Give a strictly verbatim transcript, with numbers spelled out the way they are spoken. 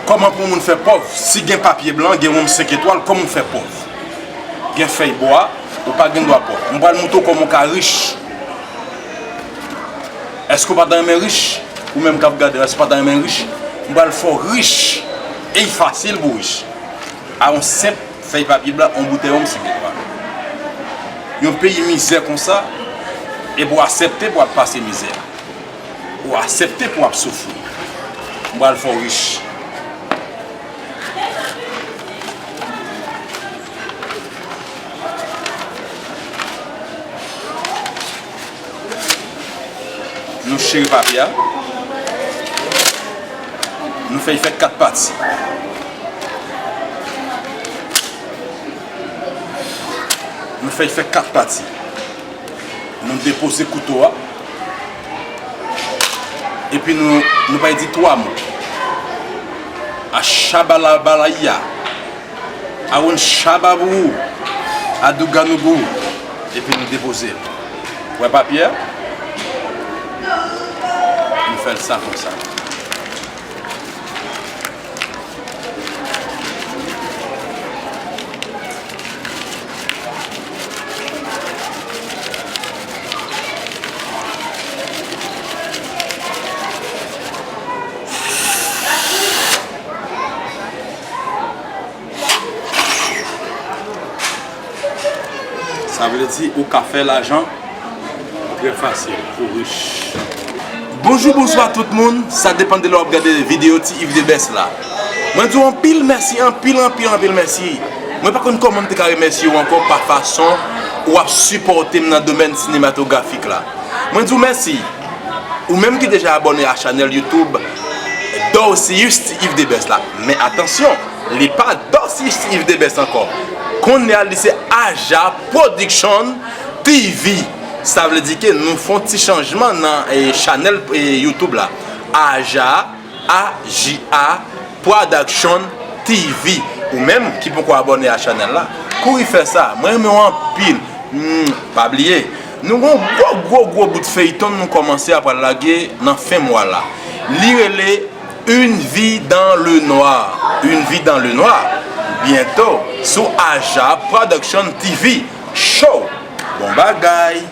Kòman pou moun fè pòv? Si gen papye blan, gen wonm senk etwal, kòman w fè pòv? Gen fèy bwa, ou pa gen dwa pòv. M pral montre w kòman w ka rich. Èske w pa ta renmen rich? Ou menm k ap gade, èske w pa ta renmen rich? M pral fè w rich. E fasil pou w rich. A yon senp fèy papye blan, yon boutèy wonm senk etwal. Yon peyi mizè konsa, epi w aksepte pou w ap pase mizè. Ou aksepte pou w ap soufri. M pral fè w rich. Nou chire papye a. Nou fè l fè kat pati. Nou fè l fè kat pati. Nou depoze kouto a. Epi nou, nou pral di twa mo. Ashabalabalaya. Awon Shababou, Adouganougo, epi nou depoze l. Wè papye a? Nou fè l sa konsa. Sa vle di ou ka fè lajan trè fasil, ou rich. Bonjou, bonswa tout moun. Sa depann de lè w ap gade videyo Ti Yves The Best la. Mwen di w anpil mèsi, anpil, anpil, anpil mèsi. Mwen pa konn kòman m te ka remèsye w ankò pa fason ou ap sipòte m nan domèn sinematografik la. Mwen di w mèsi. Ou menm ki deja abòne a chanèl YouTube Dorcius T Yves The Best la. Men atansyon, li pa Dorcius T Yves The Best ankò. Kounye a, li se Aja Production T V. Sa vle di ke nou fè yon ti chanjman nan, eh, chanèl, eh, YouTube la. Aja, A J A Production T V. Ou menm ki poko abòne a chanèl la, kouri fè sa. Mwen renmen w anpil. Hmm, pa bliye, nou gon gwo, gwo, gwo bout feyton nou kòmanse ap pral lage nan fen mwa la. Li rele Une vie dans le noir. Une vie dans le noir. Byento sou Aja Production T V. Show! Bon bagay!